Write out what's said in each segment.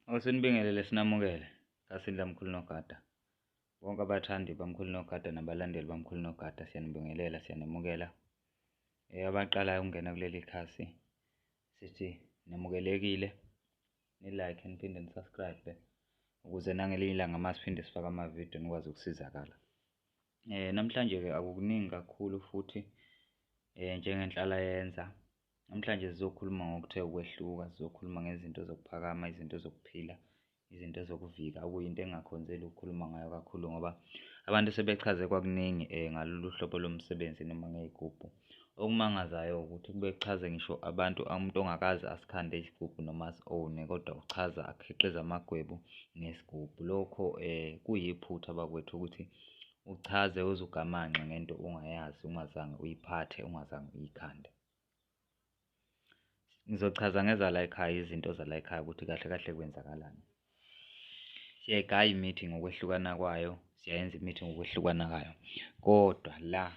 Awusinibingelele sinamukele khasini laMkhulu Nogada. Bonke abathandi baMkhulu Nogada nabalandeli baMkhulu Nogada siyanibingelela, siyanamukela. Abaqalayo ukungena kuleli khasi sithi namukelekile, ni-like niphinde ni-subscribe ukuze nangelinye ilanga uma siphinde sifake amavidiyo nikwazi ukusizakala. Namhlanje-ke akukuningi kakhulu futhi njengenhlalayenza. Namhlanje sizokhuluma ngokuthe ukwehluka, sizokhuluma ngezinto zokuphakama, izinto zokuphila, izinto zokuvika, okuyinto engingakhonzile ukukhuluma ngayo kakhulu ngoba abantu sebechaze kwakuningi ngalolu hlobo lomsebenzi noma ngey'gubhu. Okumangazayo ukuthi kube kuchaze ngisho abantu, umuntu ongakaze asikhande isigubhu noma asi-own-e kodwa uchaza akhiqize amagwebu ngesigubhu. Lokho kuyiphutha bakwethu ukuthi uchaze uze ugamanxe ngento ongayazi, ungazange uyiphathe, ungazange uyikhande. Ngizochaza ngezalayikhaya, izinto zalayikhaya ukuthi kahle kahle kwenzakalani. Siyayigaya imithi ngokwehlukana kwayo, siyayenza imithi ngokwehlukana kwayo, kodwa la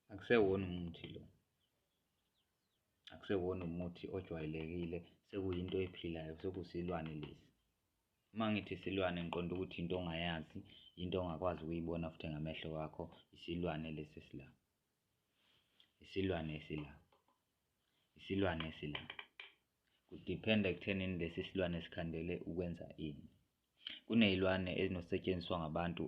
akusewona umuthi lo, akusewona umuthi ojwayelekile, sekuyinto ephilayo, sekuyisilwane lesi. Uma ngithi isilwane ngiqonde ukuthi into ongayazi, into ongakwazi ukuyibona futhi ngamehlo wakho, isilwane lesi esila, isilwane esila, isilwane esila. Kudiphenda ekuthenini lesi silwane sikhandele ukwenza ini. Kuney'lwane ezinokusetshenziswa ngabantu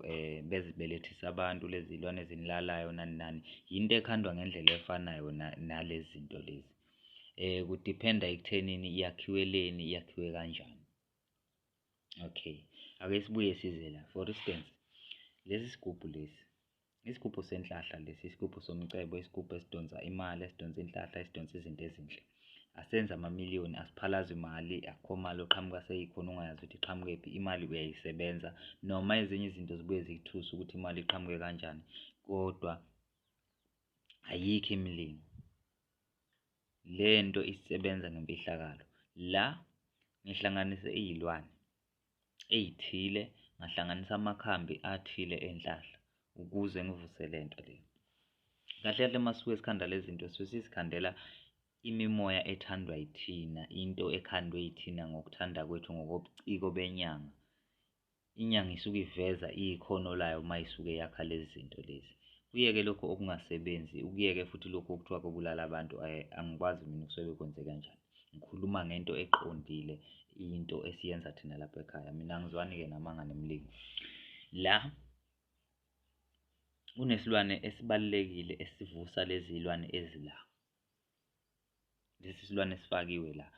bezibelethise abantu, lezi zilwane ezinilalayo nani nani, yinto ekhandwa ngendlela efanayo nalezi zinto lezi. Kudiphenda ekuthenini yakhiweleni, yakhiwe kanjani. Okay, ake sibuye size la, for instance, lesi sigubhu lesi, isigubhu senhlahla lesi, isigubhu somcebo, isigubhu esidonsa imali, esidonsa inhlahla, esidonsa izinto ezinhle. Asenze amamiliyoni, asiphalazi mali, akukho mali oqhamuka seyikhona ungayazi ukuthi iqhamukephi, imali uyayisebenza noma ezinye izinto zibuye zikuthuse ukuthi imali iqhamuke kanjani, kodwa ayikho imilingo. Le nto isebenza ngemfihlakalo. La ngihlanganise iy'lwane ey'thile, ngahlanganisa amakhambi athile enhlahla ukuze ngivuse le nto le. Kahle kahle uma sisuke sikhanda le zinto sisuke sizikhandela imimoya ethandwa yithina, into ekhandwe yithina ngokuthanda kwethu ngokobuciko benyanga. Inyanga isuke iveza ikhono layo uma isuke yakha lezi zinto lezi. Kuyeke lokhu okungasebenzi, ukuyeke futhi lokhu okuthiwa kubulala abantu, angikwazi mina kusuke kwenze kanjani. Ngikhuluma ngento eqondile, into esiyenza thina lapha ekhaya. Mina angizwani-ke namanga nemilingo. La kunesilwane esibalulekile esivusa lezi zilwane ezila. Lesi silwane sifakiwe la.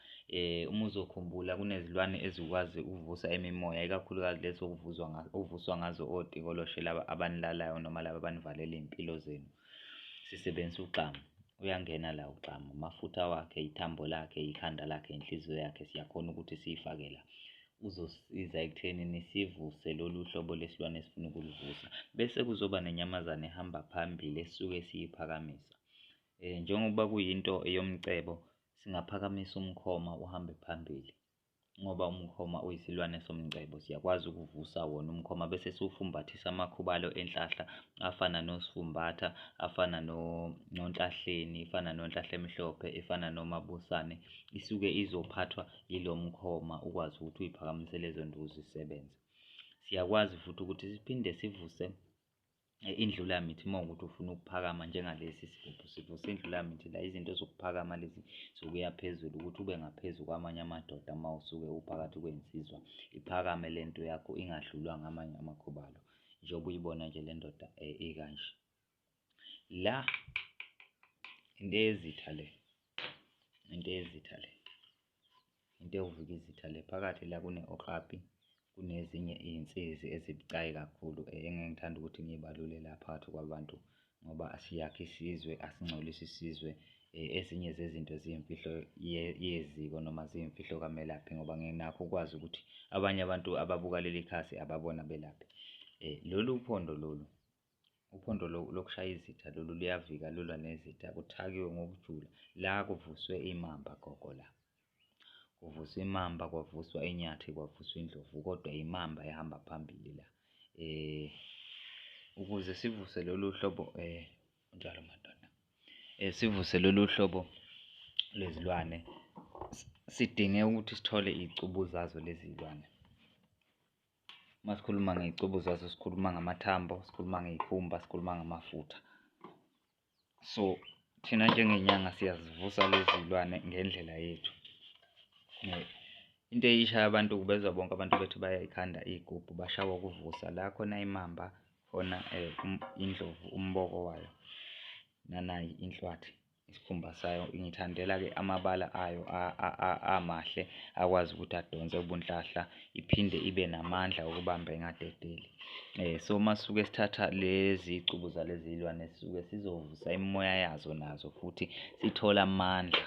Uma uzokhumbula kunezilwane ezikwazi ukuvusa imimoya, ikakhulukazi lezi okuvuzwa okuvuswa ngazo otikoloshe laba abanilalayo noma laba abanivalela iy'mpilo zenu. Sisebenzisa uxamu, uyangena la uxamu, amafutha wakhe, ithambo lakhe, ikhanda lakhe, inhliziyo yakhe, siyakhona ukuthi siyifake la. Uzosisiza ekuthenini sivuse lolu hlobo lesilwane esifuna ukuluvusa. Bese kuzoba nenyamazane ehamba phambili esisuke siyiphakamisa. Njengoba kuyinto yomcebo, singaphakamisa umkhoma uhambe phambili ngoba umkhoma uyisilwane somcebo. Siyakwazi ukuvusa wona umkhoma bese siwufumbathisa amakhubalo enhlahla afana nosifumbatha, afana nonhlahleni, ifana nonhlahla emhlophe, ifana nomabusane. Isuke izophathwa yilo mkhoma ukwazi ukuthi uyiphakamise lezo nto zisebenze. Siyakwazi futhi ukuthi siphinde sivuse indlulamithi uma kuwukuthi ufuna ukuphakama njengalesi sigubhu, sivusa indlulamithi la, izinto zokuphakama lezi zokuya phezulu ukuthi ube ngaphezu kwamanye amadoda uma usuke uphakathi kwey'nsizwa, iphakame le nto yakho ingadlulwa ngamanye amakhubalo, njengoba uyibona nje le ndoda ikanje. La into eyezitha le, into eyezitha le, into ewuvika izitha le. Phakathi la kune-okapi, kunezinye iy'nsizi ezibucayi kakhulu engeke ngithande ukuthi ngiy'balule la phakathi kwabantu ngoba siyakha isizwe, asingcolisi isizwe. Ezinye zezinto ziyimfihlo yeziko noma ziyimfihlo kamelaphi ngoba nginakho ukwazi ukuthi abanye abantu ababuka leli khasi ababona abelaphi. Lolu phondo lolu, uphondo lokushaya izitha lolu luyavika lulwa nezitha, kuthakiwe ngokujula. La kuvuswe imamba gogo la. Kuvuswa imamba, kwavuswa inyathi, kwavuswa indlovu, kodwa imamba ehamba phambili la. Ukuze sivuse lolu hlobo njalo madoda, sivuse lolu hlobo lwezilwane. Sidinge ukuthi sithole iy'cubu zazo lezi y'lwane. Uma sikhuluma ngey'cubu zazo sikhuluma ngamathambo, sikhuluma ngey'khumba, sikhuluma ngamafutha. So thina njengenyanga siyazivusa lezi y'lwane ngendlela yethu. Into eyishaya abantu ubezwa bonke abantu bethi bayayikhanda iy'gubhu, bashawa ukuvusa. La khona imamba, khona indlovu umboko wayo, nanayi inhlwathi isikhumba sayo. Ngiyithandela-ke amabala ayo amahle akwazi ukuthi adonse ubunhlahla, iphinde ibe namandla okubamba ingadedeli. So uma sisuke sithatha lezi iy'cubu zalezi iy'lwane sisuke sizovusa imimoya yazo nazo futhi sithole amandla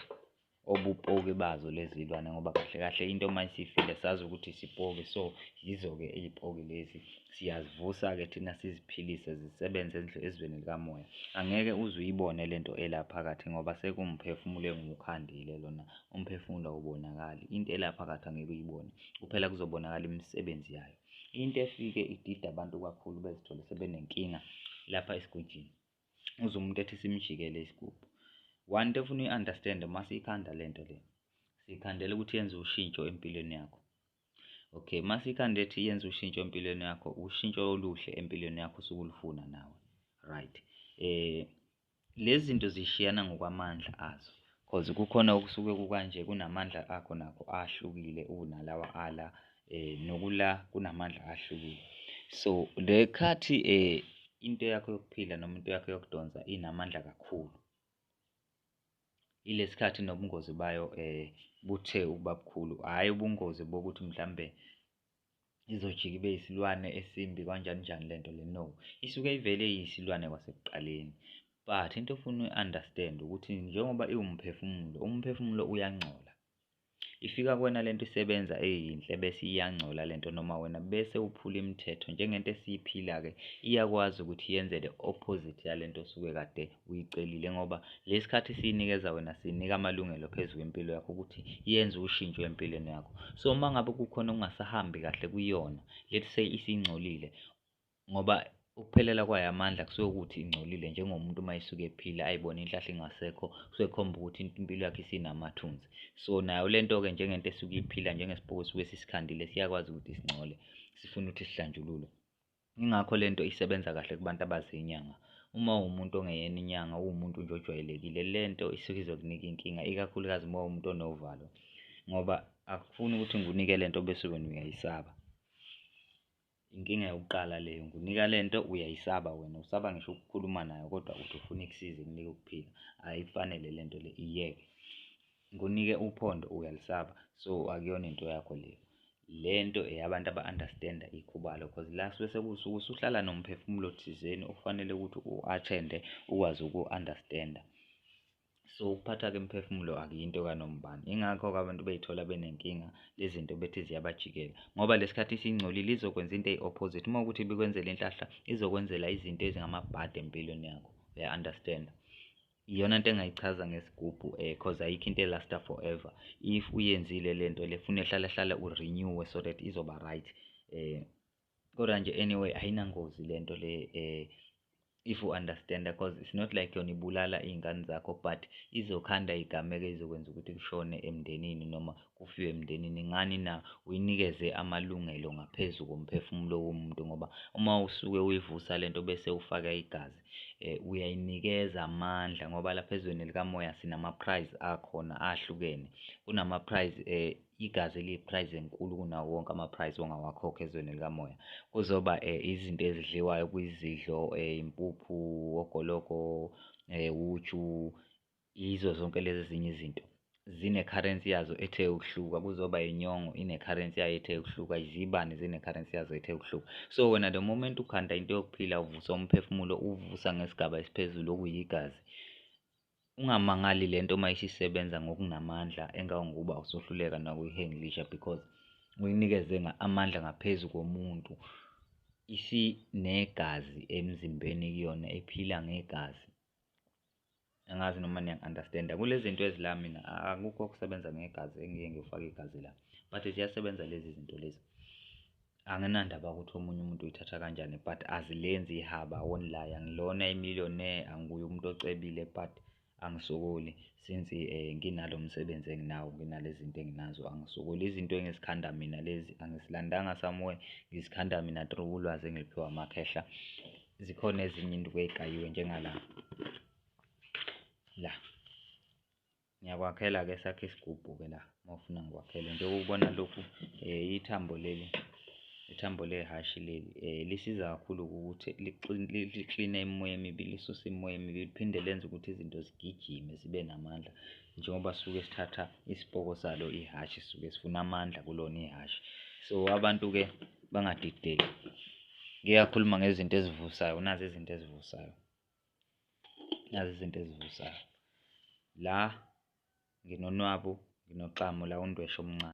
obupoki bazo lezi iy'lwane ngoba kahle kahle into uma isifile sazi ukuthi isipoki, so yizo-ke iy'poki lezi. Siyazivusa-ke thina siziphilise zisebenze ezweni likamoya. Angeke uze uyibone lento ela phakathi ngoba sekuwumphefumulo engiwukhandile lona, umphefumulo awubonakali. Into ela phakathi angeke uyibone, kuphela kuzobonakala imisebenzi yayo. Into efike idide abantu kakhulu bezithole sebenenkinga lapha esigujini, uzwe umuntu ethi simjikele isigubhu. One into efuna uyi-understand-e uma siyikhanda le nto le, siyikhandela ukuthi yenze ushintsho empilweni yakho. Okay, uma siyikhanda ethi yenze ushintsho empilweni yakho, ushintsho oluhle empilweni yakho osuke ulufuna nawe, right? Lezi zinto zishiyana ngokwamandla azo, cause kukhona okusuke kukanje kunamandla akho nakho ahlukile kunalawa ala, nokula kunamandla ahlukile. So le khathi into yakho yokuphila noma into yakho yokudonsa inamandla kakhulu, ile sikhathi nobungozi bayo buthe ukuba bukhulu. Hhayi ubungozi bokuthi mhlambe izojika ibe yisilwane esimbi kanjani njani lento le, no, isuke ivele iyisilwane kwasekuqaleni. But into ofuna uyi-understand ukuthi njengoba iwumphefumulo, umphefumulo uyangcola. Ifika kuwena lento isebenza eyinhle bese iyangcola lento, noma wena bese uphula imithetho njengento esiyiphila-ke, iyakwazi ukuthi yenze the opposite yalento osuke kade uyicelile, ngoba lesikhathi siyinikeza wena siyinika amalungelo phezu kwempilo yakho ukuthi yenze ushintsho empilweni yakho. So uma ngabe kukhona okungasahambi kahle kuyona, let's say isingcolile, ngoba ukuphelela kwayo amandla kusuke kuwukuthi ingcolile, njengomuntu uma esuke ephila ayibone inhlahla ingasekho, kusuke kukhomba ukuthi impilo yakhe isinamathunzi. So nayo le nto-ke njengento esuke iphila, njengesipoko esuke sisikhandile, siyakwazi ukuthi singcole, sifuna ukuthi sihlanjululwe. Yingakho le nto isebenza kahle kubantu abazinyanga. Uma uwumuntu ongeyena inyanga, uwumuntu nje ojwayelekile, le nto isuke izokunika inkinga, ikakhulukazi uma uwumuntu onovalo, ngoba akufuni ukuthi ngikunike le nto bese wena uyayisaba. Inkinga yokuqala leyo, ngikunika le nto uyayisaba wena, usaba ngisho ukukhuluma nayo kodwa uthi ufuna ikusize ikunike ukuphila. Ayikufanele le nto le, iyeke. Ngikunike uphondo uyalisaba, so akuyona into yakho leyo. Le nto eyabantu aba-understand-a ikhubalo, cause la suke sekuwusuke usuhlala nomphefumulo thizeni okufanele ukuthi u-attend-e ukwazi uku-understand-a. So ukuphatha-ke imiphefumulo akuyinto kanoma ubani. Yingakho-ke abantu bey'thola benenkinga lezi zinto bethi ziyabajikela, ngoba le sikhathi isingcolile izokwenza into eyi-opposite. Uma kuwukuthi ibikwenzela inhlahla, izokwenzela izinto ezingamabhadi empilweni yakho, uya-understand-a? Iyona nto engingayichaza ngesigubhu cause ayikho into elasta forever. If uyenzile le nto le funa hlala hlala u-renew-e so that izoba right. Kodwa nje anyway ayinangozi le nto le, if u-understand-a, cause it's not like yona ibulala iy'ngane zakho, but izokhanda iy'gameko ey'zokwenza ukuthi kushone emndenini noma kufiwe emndenini. Ngani na? Uyinikeze amalungelo ngaphezu komphefumulo womuntu, ngoba uma usuke uyivusa le nto bese ufaka igazi, uyayinikeza amandla, ngoba lapha ezweni likamoya sinama-prize akhona ahlukene. Kunama-prize, igazi eliyi-prize enkulu kunawo wonke ama-prize ongawakhokha ezweni likamoya. Kuzoba izinto ezidliwayo kuyizidlo, impuphu, ogologo, uju, yizo zonke lezi ezinye izinto zine-currency yazo ethe ukuhluka. Kuzoba inyongo ine-currency yayo ethe ukuhluka, izibane zine-currency yazo ethe ukuhluka. So wena the moment ukhanda into yokuphila, uvusa umphefumulo, uvusa ngesigaba esiphezulu okuyigazi, ungamangali le nto uma isisebenza ngokunamandla engangokuba usuhluleka nakuyihengilisha, because uyinikeze amandla ngaphezu komuntu. Isinegazi emzimbeni kuyona, ephila ngegazi. Angazi noma niyangi-understand-a. Kule zinto ezila mina akukho okusebenza ngegazi engiye ngiyofaka igazi la, but ziyasebenza lezi zinto lezi. Anginandaba ukuthi omunye umuntu uyithatha kanjani, but azilenzi ihaba, I won't lie. Angilona i-millionaire, anguye umuntu ocebile, but Angisokoli since nginalo msebenzi enginawo, nginale zinto enginazo, angisokoli. Izinto engizikhanda mina lezi, angizilandanga somewhere, ngizikhanda mina through ulwazi engiliphiwa amakhehla. Zikhona ezinye induku ey'gayiwe njengala la. Ngiyakwakhela-ke esakho isigubhu-ke la uma ufuna ngikwakhele. Njengoba ubona lokhu ithambo leli, ithambo lehhashi leli lisiza kakhulu ukuthi likline imimoya emibi, lisuse imimoya emibi, liphinde lenze ukuthi izinto zigijime zibe namandla. Njengoba sisuke sithatha isipoko salo ihhashi, sisuke sifuna amandla kulona ihhashi. So, abantu-ke bangadideki. Ngike ngakhuluma ngezinto ezivusayo, nazi izinto ezivusayo, nazi izinto ezivusayo. La nginonwabu, nginoxamu la undweshu omncane.